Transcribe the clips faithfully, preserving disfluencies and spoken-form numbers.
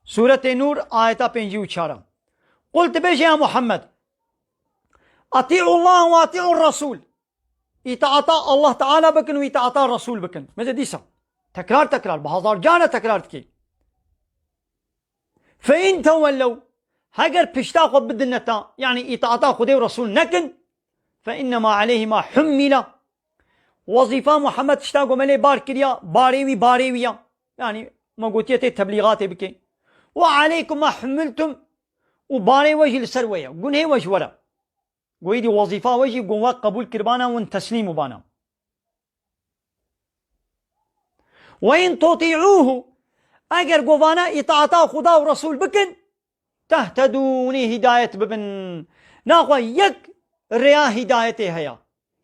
Sûretê Nûr, ayeta pêncî û çar. Qul, tu bêje ya Muhammed, "Atî'u Allah ve atî'u Resul." Îtaata Allah Teala bikin û îtaata Resul bikin. Meze dîsa. Tekrar tekrar, bi hazar cane tekrar dikê. "Fe in tewellew." Heger pişta xwe bidine ta, yani îtaata Xwedê û Resul nekin, "fe innema aleyhi ma hummila." Wezîfa Muhammed tişta ku me lê bar kiriya, barê wî, barê wî ya. Yani me gotiye tê teblîgatê bike. "Ve aleykum ma hummiltum." Û barê we jî li ser we ye. Gunhê we ji we re. Goyî dî wezîfa we jî gun we qebûl kiribana, win teslîm bûbana. "Ve in tuti'uhu." Eger govana îtaata Xuda û Resul bikin, "tehtedû", hûnê hîdayet bibin. Naxwe yek rêya hîdayetê heye.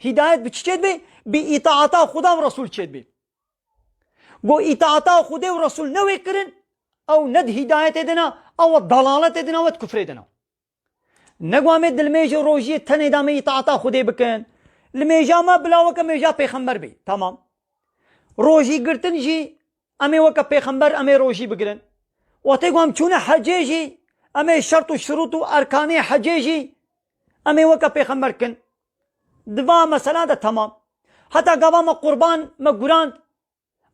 Hîdayet bi çi çêdibe? Bi îtaata Xuda û Resul çêdibe. Go îtaata Xwedê û Resul ne wê kirin, ew ne di hîdayetê de ne, ew dalaletê de ne, ew di kufrê de ne. Ne go em ê di limêjê rojiyê tenê de em ê îtaata Xwedê bikin. Limêja me bila weke mêja pêxember bê. Tamam. Rojî girtin jî em ê weke pêxember em ê rojî bigirin. Wextê ku em çûne hecê jî em ê şert û şirût û erkanê hecê jî em ê weke pêxember kin. Di va mesela de tamam. Heta gava me qurban me gurand,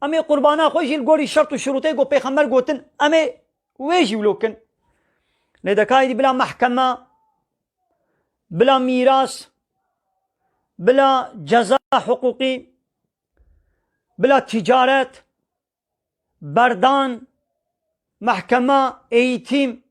em ê qurbana xwe jî li gorî şert û şirûtê ku pêxember gotin, em ê wê jî wilo kin. Lê dekayî dî bila mehkeme, bila mîras, bila ceza hiqûqî, bila ticaret, berdan, mehkeme, eğitim,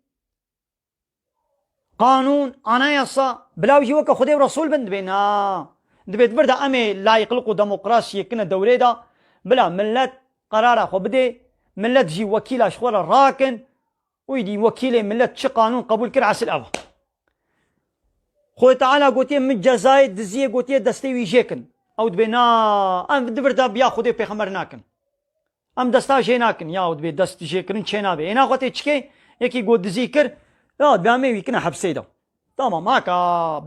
qanûn, anayasa, bila wî jî weke Xwedê û Resûl bin, dibê na. Dibê di vir de em ê layîqlik û demokrasiyê kine dewrê de, bila millet qerara xwe bidê, millet jî wekîla ji xwe re rakin, û îdî wekîlê millet çi qanûn qebûl kir, esil ev. Xwedê Teala gotiye, "Min cezayê diziyê gotiye destê wî jê kin." Ew dibê na, em di vir de biya Xwedê û Pêxember nakin. Em desta jê nakin. Ya dibê dest jê kirin çê nabe. Êna xwe tê çikê, yekî got dizî kir, ya dibê em ê wî kine hepsê de. Tamam, haka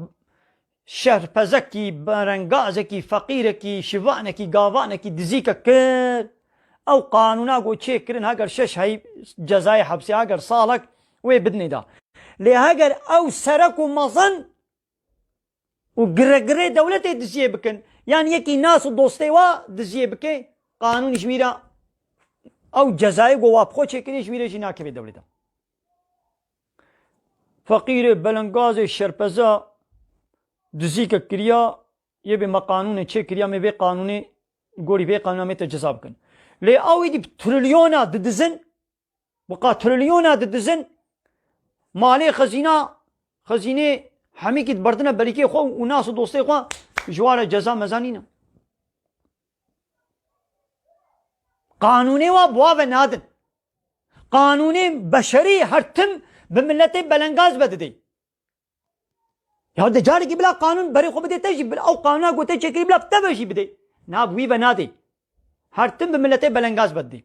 şerpezekî, berengazekî, feqîrekî, şivanekî, gavanekî dizîke kir. Ew qanûna got çê kirin, heger şeş hey cezayê hepsê, heger salek wê bidinê de. Lê heger ew serek û mezin û giregirê dewletê diziyê bikin, yan yekî nas û dostê wa diziyê bike, qanûn ji wî re ew cezayê ku wa bi xwe çêkirî ji wî re jî nakeve dewleta. Feqîrê, belengazê, şerpeza dizîke kiriya, yê bê me qanûnê çêkiriya, me vê qanûnê, gorî vê qanûna me te ceza bikin. Lê ew êdî bi trilyona didizin, Bi qa trilyona didizin, malê xezîna, xezînê hemîkî diberdine berîkê xwe û nas û dostê xwe ji wa re ceza meza nîne. Qanûnê wa bi wa ve nadin. Qanûnê beşerî her tim bi miletê belengaz ve didê. Ya de carekî bila qanûn berê xwe bidê te jî, bila ew qanûna gote çêkirî bila te ve jî bidê. Na bi wî ve nadê. Her tim bi miletê belengaz ve didê.